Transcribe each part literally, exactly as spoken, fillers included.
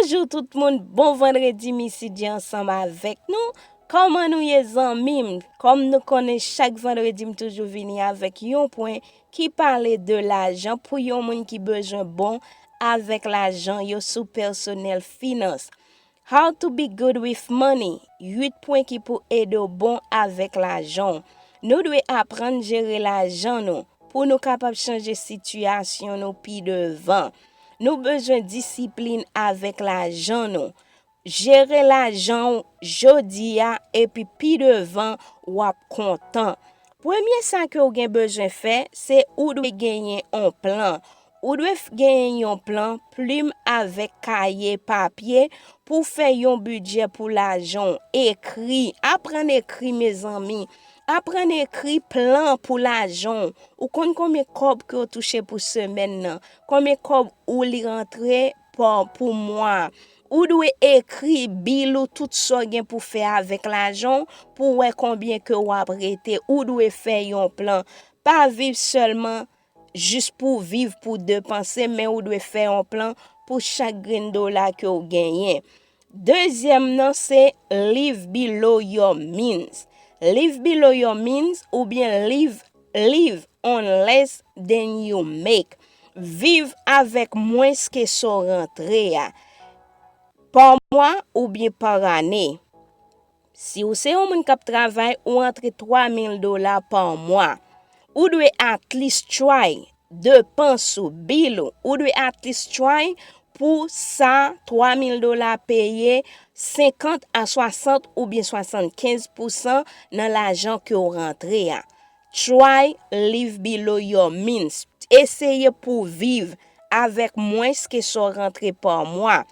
Bonjou tout moun, bon vandredi Missy J ansanm avèk nou. Kòman nou ye zanmi m? Kòm nou konnen chak vandredi m toujou vini avèk yon pwen ki pale de lajan pou yon moun ki bezwen bon avèk lajan yo sou pèsonèl finans. How to be good with money, uit pwen ki pou ede w bon avèk lajan w. Nou dwe aprann jere lajan nou pou nou kapab chanje sitiyasyon nou pi devan. Nou bezwen disiplin avèk lajan nou. Jere lajan w jodi a epi pi devan w ap kontan. Premye sa ke w gen bezwen fè, se ou dwe genyen yon plan. Ou dwe f- genyen yon plan, plim avèk kaye, papye, pou fè yon bidjè pou lajan w. Ekri, aprann ekri, mezanmi. Aprann ekri plan pou lajan w. Ou konn konbyen kòb ke w touche pou semèn nan? Konbyen kòb ou li rantre pa- pou mwa a? Ou dwe ekri bil ou, tout sa w gen pou fè avèk lajan w, pou w wè konbyen ke w ap rete. Ou dwe fè yon plan. Pa viv sèlman jis pou viv, pou depanse, men ou dwe fè yon plan pou chak grenn dola ke w genyen. Dezyèm nan se live below your means. Live below your means oubyen live, live on less than you make. Viv avèk mwens ke sa w rantre a. Pa mwa oubyen pa ane. Si w se yon moun k ap travay, ou rantre twa mil dola pa mwa. Ou dwe at least try, depans ou, bil ou. Ou dwe at least try pou sa twa mil dola peye senkant a swasant oubyen swasannkenz pousan nan lajan ke w rantre a. Try live below your means. Eseye pou viv avèk mwens ke sa w rantre pa mwa.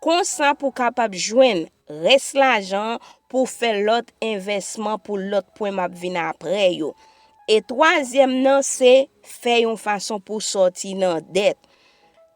Konsa pou w kapab jwenn rès lajan an pou w fè lòt envèsman pou lòt pwen m ap vin apre yo. E twazyèm nan se fè yon fason pou w sòti nan dèt.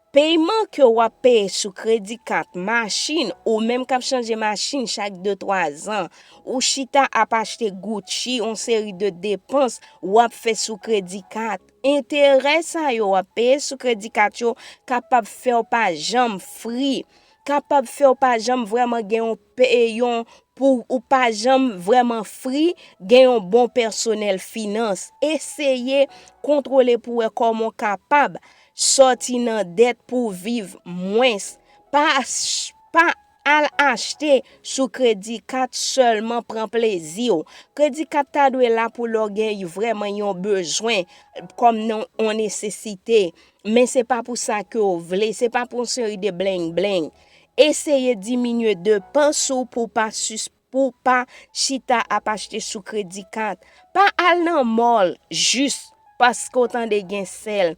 Peyman ke w ap peye sou kredi kat, machin, ou menm k ap chanje machin chak de twa zan, ou chita ap achte Gucci, yon seri de depans w ap fè sou kredi kat. Enterè sa yo w ap peye sou kredi kat yo kapab fè w pa janm fri, kapab fè w pa janm vrèman gen yon pe- yon pou ou pa janm vrèman fri, gen yon bon pèsonèl finans. Eseye kontwole pou wè kòman w kapab sòti nan dèt pou w viv mwens. Pa ach- pa al achte sou kredi kat sèlman pran plezi w. Kredi kat ta dwe la pou lè w gen vrèman yon bezwen kòm nan yon nesesite. Men se pa pou sa ke w vle, se pa pou yon seri de blengblenng. Eseye diminye depans ou pou w pa sis- pou w pa chita ap achte sou kredi kat. Pa al nan mall jis paske w tande gen sèl.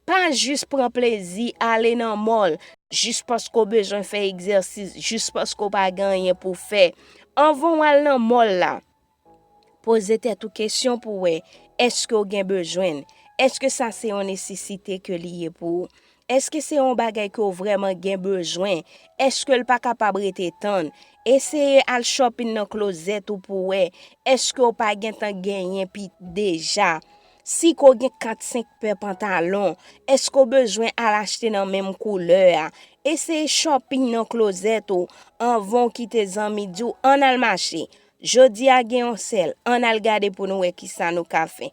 Pa jis pran plezi ale nan mall jis paske w bezwen fè egzèsis, jis paske w pa gen anyen pou w fè. Anvan w al nan mall la, poze tèt ou kesyon pou w wè èske w gen bezwen l. Èske sa se yon nesesite ke li ye pou ou? Èske se yon bagay ke w vrèman gen bezwen? Èske l pa kapab rete tann? Eseye al shopping nan klozèt ou pou w wè èske w pa gentan genyen pi deja. Si ke w gen kat senk pè pantalon, èske w bezwen al achte nan menm koulè a? Eseye shopping nan klozèt ou anvan w kite zanmi di w ann al mache. Jodi a gen yon sèl, ann al gade pou nou wè kisa nou ka fè.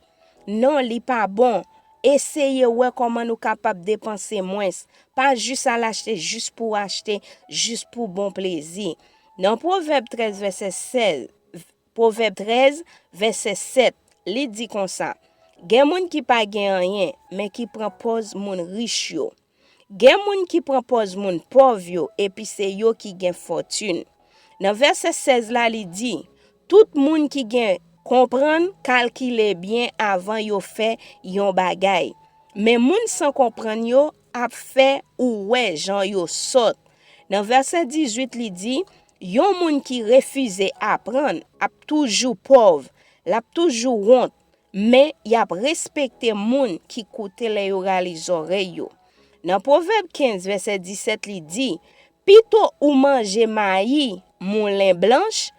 Non, li pa bon. Eseye wè kòman nou kapab depanse mwens. Pa jis al achte jis pou achte, jis pou bon plezi. Nan Pwovèb trèz vèsè sèz, Pwovèb trèz vèsè sèt, li di konsa, gen moun ki pa gen anyen, men ki pran pòz moun rich yo. Gen moun ki pran pòz moun pòv yo, epi se yo ki gen fòtin. Nan vèsè sèz la, li di, tout moun ki gen konprann kalkile byen avan yo fè yon bagay. Men moun san konprann yo ap fè ou wè jan yo sòt. Nan vèsè dizuit, li di, yon moun ki refize aprann ap toujou pòv, l ap toujou wont, men y ap respekte moun ki koute lè yo rale zòrèy yo. Nan Pwovèb kenz, vèsè disèt, li di, pito ou manje mayi moulen blanch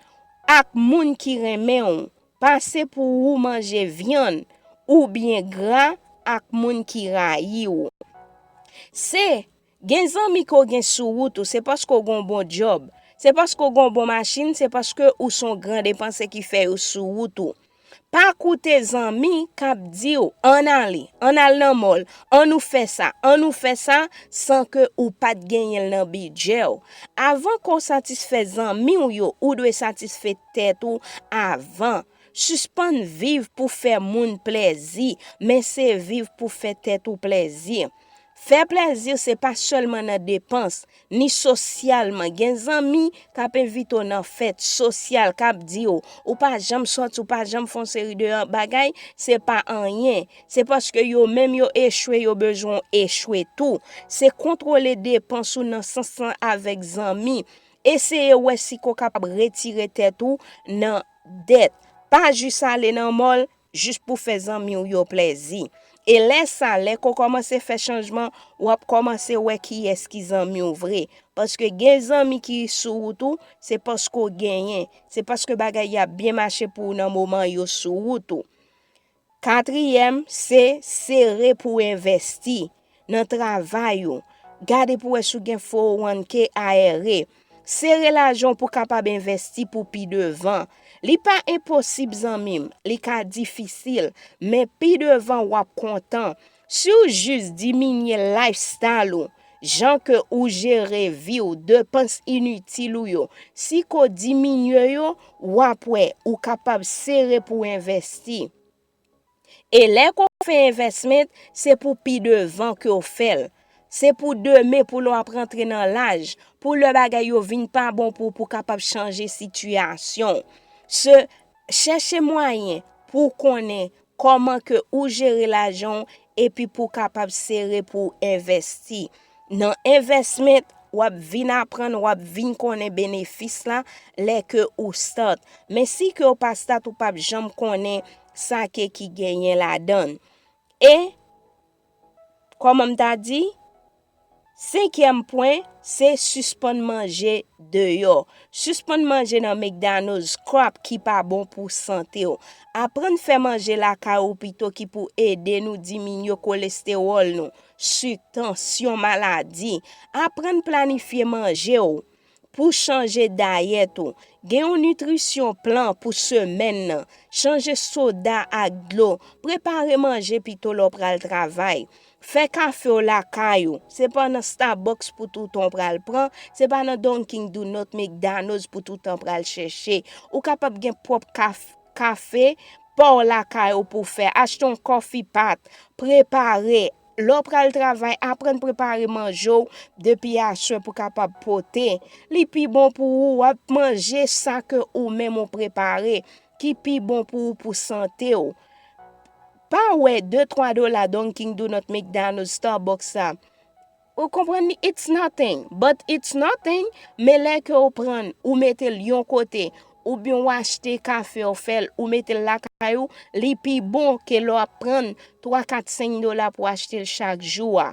ak moun ki renmen w, pase pou ou manje vyann oubyen gra ak moun ki rayi w. Se Gen zanmi ke w gen sou wout ou, se paske w gen yon bon djòb, se paske w gen yon bon machin, se paske ou se yon gran depansè ki fè yo sou wout ou. Pa koute zanmi k ap di w, "Ann ale, ann al nan mòl, ann nou fè sa, ann nou fè sa," san ke ou pa t genyen l nan bidjè w. Avan ke w satisfè zanmi w yo, ou dwe satisfè tèt ou avan. Sispann viv pou fè moun plèzi, men se viv pou fè tèt ou plèzi. Fè plèzi se pa sèlman nan depans, ni sosyalman. Gen zanmi k ap envite w nan fèt sosyal, k ap di w, "Ou pa janm sòti, ou pa janm fè yon seri de bagay, se pa anyen." Se paske yo menm yo echwe, yo bezwen w echwe tou. Se kontwole depans ou nan sans lan avèk zanmi. Eseye wè si ke w kapab retire tèt ou nan dèt. Pa jis ale nan mòl jis pou fè zanmi w yo plèzi. E lè sa, lè ke w kòmanse fè chanjman, w ap kòmanse wè kiyès ki zanmi w vre. Paske gen zanmi ki sou wout ou, se paske w genyen. Se paske bagay y ap byen mache pou ou nan moman yo sou wout ou. Katriyèm, se sere pou w envèsti nan travay ou. Gade pou w wè si w gen four oh one K, I R A. Sere lajan w pou w kapab envèsti pou pi devan. Li pa enposib, zanmi m, li ka difisil, men pi devan w ap kontan. Si w jis diminye lifestyle ou, jan ke ou jere vi w, depans initil ou yo, si ke w diminye yo, w ap wè ou kapab sere pou w envèsti. E lè ke w fè envèsman, se pou pi devan ke w fè l. Se pou demen, pou lè w ap rantre nan laj, pou lè bagay yo vin pa bon pou ou, pou w kapab chanje sitiyasyon w. Se, chèche mwayen pou w konnen kòman ke ou jere lajan w epi pou w kapab sere pou w envèsti. Nan envèsman, w ap vin aprann, w ap vin konnen benefis la lè ke ou start. Men si ke w pa start, ou p ap janm konnen sa ke ki genyen ladan l. E, kòman m ta di, senkyèm pwen, se sispann manje deyò. Sispann manje nan McDonald's, crap ki pa bon pou sante w. Aprann fè manje lakay ou pito ki pou ede nou diminye kolestewòl nou, sik, tansyon, maladi. Aprann planifye manje w pou chanje dayèt ou. Gen yon nitrisyon plan pou semèn nan. Chanje soda ak dlo. Prepare manje pito lè w pral travay. Fè kafe w lakay ou. Se pa nan Starbucks pou toutan w pral pran. Se pa nan Dunkin' Donut, McDonald's pou toutan w pral chèche. Ou kapab gen pwòp kaf-, kafe pa w lakay ou pou w fè. Achte yon coffee pot. Prepare. Lè w pral travay, aprann prepare manje w depi aswè pou kapab pote. Li pi bon pou ou, w ap manje sa ke ou menm ou prepare, ki pi bon pou ou, pou sante w. Pa wè de twa dola Dunkin' Donut, McDonald's, Starbucks sa. Ou konprann li, it's nothing, but it's nothing, men lè ke w pran, ou mete l yon kote, oubyen w achte kafe, w fè l, ou mete l lakay ou, li pi bon ke lè w ap pran twa, kat, senk dola pou w achte l chak jou a.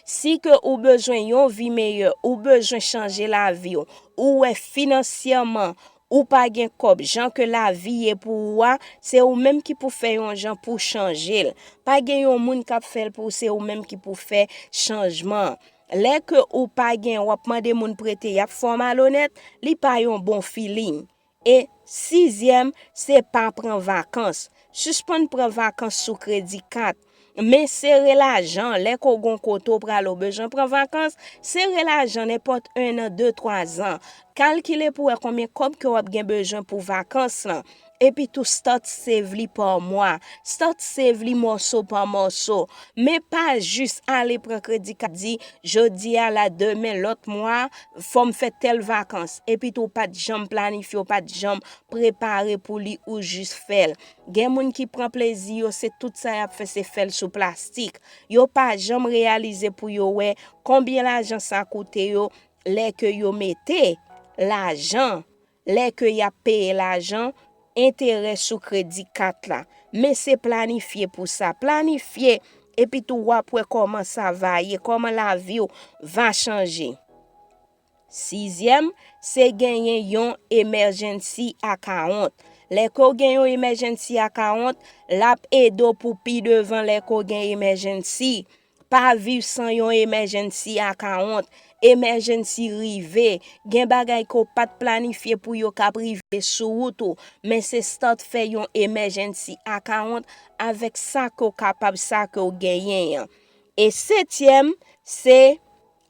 Si ke ou bezwen yon vi meyè, ou bezwen chanje lavi w, ou wè finansyèman, ou pa gen kòb, jan ke lavi ye pou ou a, se ou menm ki pou fè yon jan pou chanje l. Pa gen yon moun k ap fè l pou ou, se ou menm ki pou fè chanjman an. Lè ke ou pa gen, w ap mande moun prete, y ap fè w malonèt, li pa yon bon feeling. E sizyèm, se pa pran vakans. Sispann pran vakans sou kredi kat. Men sere lajan, lè ke w gen yon kote w prale, w bezwen pran vakans, sere lajan nenpòt en an, de, twa zan. Kalkile pou wè konbyen kòb ke w ap gen bezwen pou vakans lan. Epi tou, start save li pa mwa. Start save li mòso pa mòso. Men pa jis ale pran kredi kat, di, "Jodi a la, demen, lòt mwa, fò m fè tèl vakans." Epi tou, w pa t janm planifye, w pa t janm prepare pou li, ou jis fè l. Gen moun ki pran plezi yo, se tout sa y ap fè, se fè l sou plastik. Yo pa janm reyalize pou yo wè konbyen lajan sa koute yo lè ke yo mete lajan, lè ke y ap peye lajan, enterè sou kredi kat la. Men se planifye pou sa. Planifye, epi tou w ap wè kòman sa va ye, kòman lavi w va chanje. Sizyèm, se genyen yon emergency account. Lè ke w gen yon emergency account, l ap ede w pou pi devan lè ke w gen emergency. Pa viv san yon emergency account. Emergency rive. Gen bagay ke w pa t planifye pou yo k ap rive sou wout ou. Men se start fè yon emergency account avèk sa ke w kapab, sa ke w genyen an. E setyèm, se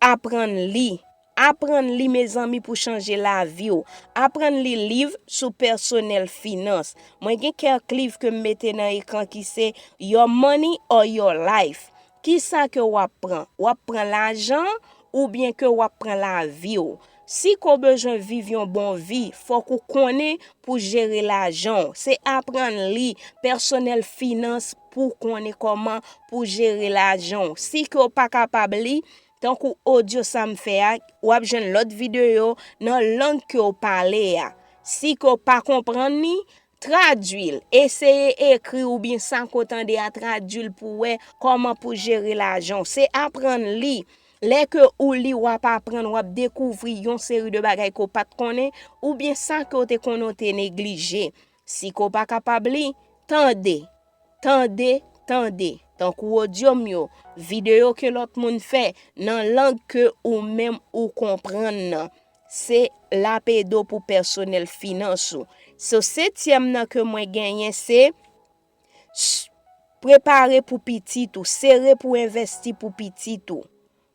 aprann li. Aprann li, mezanmi, pou chanje lavi w. Aprann li liv sou pèsonèl finans. Mwen gen kèk liv ke m mete nan ekran ki se Your Money or Your Life. Kisa ke w ap pran? W ap pran lajan oubyen ke w ap pran lavi w? Si ke w bezwen viv yon bon vi, fòk ou konnen pou jere lajan w. Se aprann li pèsonèl finans pou konnen kòman pou jere lajan w. Si ke w pa kapab li, tankou odyo sa m fè a, w ap jwenn lòt videyo nan lang ke w pale a. Si ke w pa konprann li, tradui l. Eseye ekri oubyen sa ke w tande a, tradui l pou w wè kòman pou jere lajan w. Se aprann li. Lè ke ou li, w ap aprann, w ap dekouvri yon seri de bagay ke w pa t konnen, oubyen sa ke w te konnen w te neglije. Si ke w pa kapab li, tande, tande, tande. Tankou odyo m yo, videyo ke lòt moun fè, nan lang ke ou menm ou konprann nan. Se l ap ede w pou pèsonèl finans ou. So, setyèm nan ke mwen genyen, se s- prepare pou pitit ou, sere pou envèsti pou pitit ou.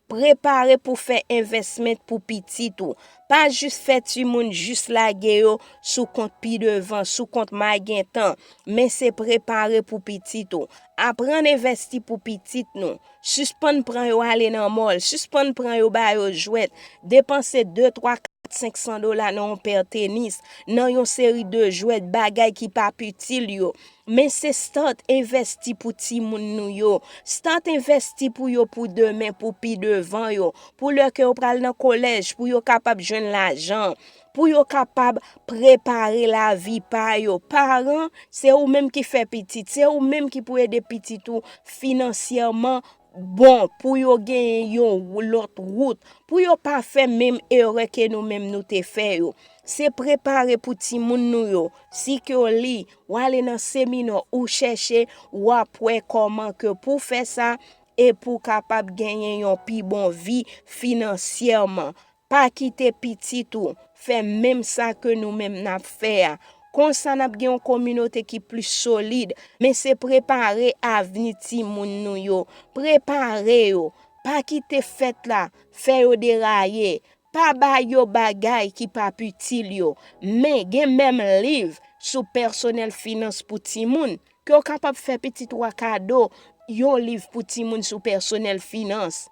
Prepare pou fè envèsman pou pitit ou. Pa jis fè timoun jis lage yo sou kont pi devan, sou kont magentan, men se prepare pou pitit ou. Aprann envèsti pou pitit nou. Sispann pran yo ale nan mòl, sispann pran yo ba yo jwèt, depanse de, twa, kat, senk san dola nan yon pè tenis, nan yon seri de jwèt, bagay ki p ap itil yo. Men se start envèsti pou timoun nou yo. Start envèsti pou yo, pou demen, pou pi devan yo. Pou lè ke yo pral nan kolèj, pou yo kapab jwenn lajan. Pou yo kapab prepare lavi pa yo. Paran, se ou menm ki fè pitit. Se ou menm ki pou ede pitit ou finansyèman bon, pou yo genyen yon lòt wout, pou yo pa fè menm erè ke nou menm nou te fè yo. Se prepare pou timoun nou yo. Si ke w li, w ale nan seminè, ou chèche, w ap wè kòman ke pou fè sa, e pou kapab genyen yon pi bon vi finansyèman. Pa kite pitit ou fè menm sa ke nou menm n ap fè a. Konsa n ap gen yon kominote ki plis solid. Men se prepare avni timoun nou yo. Prepare yo. Pa kite fèt la fè yo deraye. Pa ba yo bagay ki p ap itil yo. Men gen menm liv sou pèsonèl finans pou timoun ke w kapab fè pitit ou a kado yon liv pou timoun sou pèsonèl finans.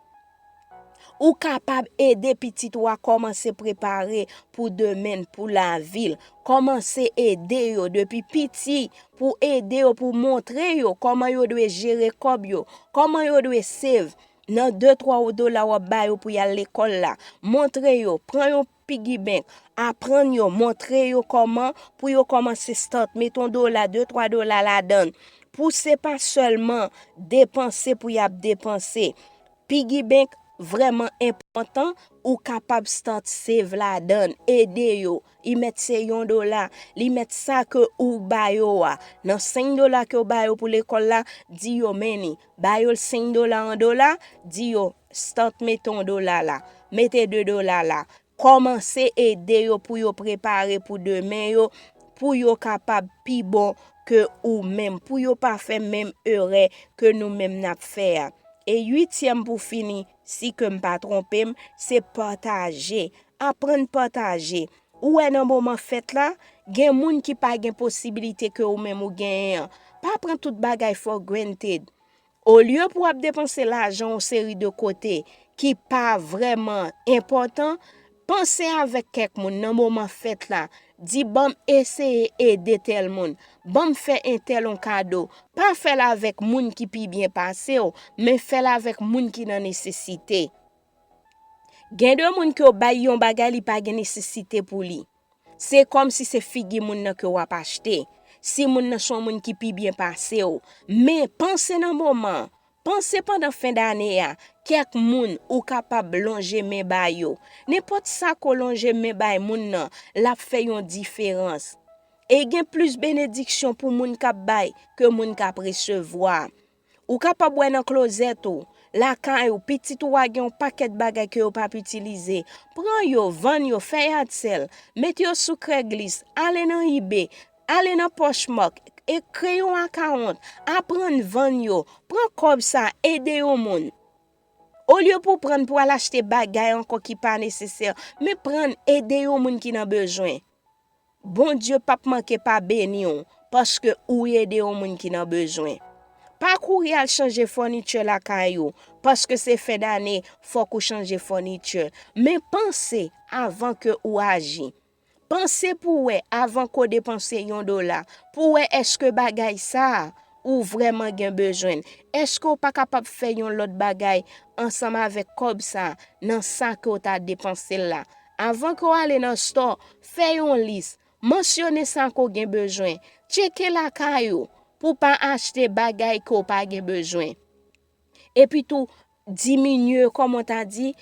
Ou kapab ede pitit ou a kòmanse prepare pou demen, pou lavi l. Kòmanse ede yo depi piti pou ede yo, pou montre yo kòman yo dwe jere kòb yo, kòman yo dwe save. Nan de, twa dola w ap ba yo pou y al lekòl la, montre yo, pran yon piggy bank, aprann yo, montre yo kòman pou yo kòmanse start, met yon dola, de, twa dola ladan l. Pou se pa sèlman depanse pou y ap depanse. Piggy bank vrèman enpòtan, ou kapab start save ladan l, ede yo. Li mèt se yon dola, li mèt sa ke ou ba yo a. Nan senk dola ke w ba yo pou lekòl la, di yo, men ni, ba yo l senk dola, yon dola, di yo, start mete yon dola la, mete de dola la. Kòmanse ede yo pou yo prepare pou demen yo, pou yo kapab pi bon ke ou menm, pou yo pa fè menm erè ke nou menm n ap fè a. E uityèm pou fini, si ke m pa twonpe m, se pataje. Aprann pataje. Ou wè nan moman fèt la, gen moun ki pa gen posibilite ke ou menm ou genyen an. Pa pran tout bagay for granted. Olye pou w ap depanse lajan yon seri de kote ki pa vrèman enpòtan, panse avèk kèk moun nan moman fèt la. Di, ban m eseye ede tèl moun. Ban m fè entèl yon kado. Pa fè l avèk moun ki pi byen pase w, men fè l avèk moun ki nan nesesite. Gen de moun ke w bay yon bagay, li pa gen nesesite pou li. Se kòmsi se figi moun nan ke w ap achte. Si moun nan se yon moun ki pi byen pase w. Men, panse nan moman an. Panse pandan fen dane a. Kèk moun ou kapab lonje men ba yo. Nenpòt sa ke w lonje men bay moun nan, l ap fè yon diferans. E gen plis benediksyon pou moun k ap bay ke moun k ap resevwa. Ou kapab wè nan klozèt ou, lakay ou, pitit ou a gen yon pakèt bagay ke yo p ap itilize. Pran yo, vann yo, fè yard sale, mete yo sou Craigslist, ale nan eBay, ale nan Poshmark, e kreye yon akawont, aprann vann yo, pran kòb sa, ede yon moun. Olye pou pran pou al achte bagay ankò ki pa nesesè, men pran ede yon moun ki nan bezwen. Bondye p ap manke pa beni w paske ou ede yon moun ki nan bezwen. Pa kouri al chanje fònichè lakay ou, paske se fen dane, fòk ou chanje fònichè. Men panse avan ke ou aji. Panse pou wè avan ke w depanse yon dola, pou wè èske bagay sa a ou vrèman gen bezwen l. Èske w pa kapab fè yon lòt bagay ansanm avèk kòb sa a nan sa ke w ta depanse l la? Avan ke w ale nan stò, fè yon lis, mansyone sa ke w gen bezwen, tcheke lakay ou pou w pa achte bagay ke w pa gen bezwen. Epi tou, diminye, kòman w ta di,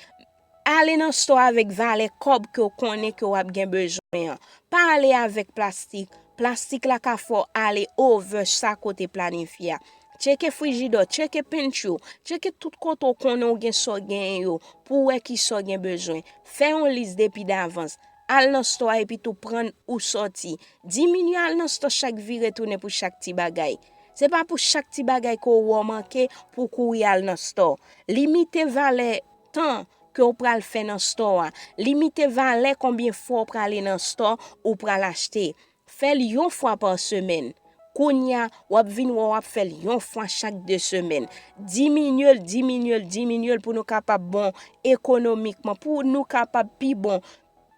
ale nan stò avèk valè kòb ke w konnen ke w ap gen bezwen an. Pa ale avèk plastik. Plastik la ka fè w ale over sa ke w te planifye a. Tcheke frijidè w, tcheke pantry w, tcheke tout kote w konnen w gen sa w genyen yo pou w wè kisa w gen bezwen. Fè yon lis depi davans. Al nan stò a epi tou pran ou sòti. Diminye al nan stò chak vire tounen pou chak ti bagay. Se pa pou chak ti bagay ke w wè w manke pou w kouri al nan stò. Limite valè tan ke w pral fè nan stò a. Limite valè konbyen fwa w prale nan stò ou pral achte. Fè l yon fwa pa semèn. Kounye a, w ap vin wè w ap fè l yon fwa chak de semèn. Diminye l, diminye l, diminye l pou nou kapab bon ekonomikman, pou nou kapab pi bon,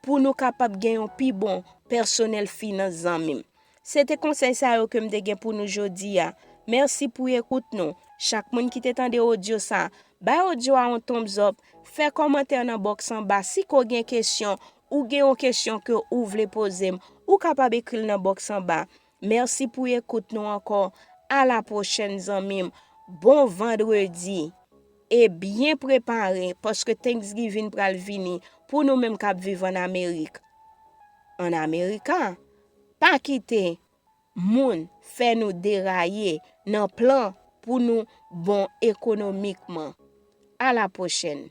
pou nou kapab gen yon pi bon pèsonèl finans, zanmi m. Se te konsèy sa yo ke m te gen pou nou jodi a. Mèsi pou ekout nou. Chak moun ki te tande odyo sa, bay odyo a yon thumbs up, fè kòmantè nan bòks anba. Si ke w gen kesyon, ou gen yon kesyon ke ou vle poze m, ou kapab ekri l nan bòks anba. Mèsi pou ekout nou ankò. A la pwochèn, zanmi m. Bon vandredi. E byen prepare, paske Thanksgiving pral vini pou nou menm k ap viv ann Amerik. Ann Amerika, pa kite moun fè nou deraye nan plan pou nou bon ekonomikman. A la pwochèn.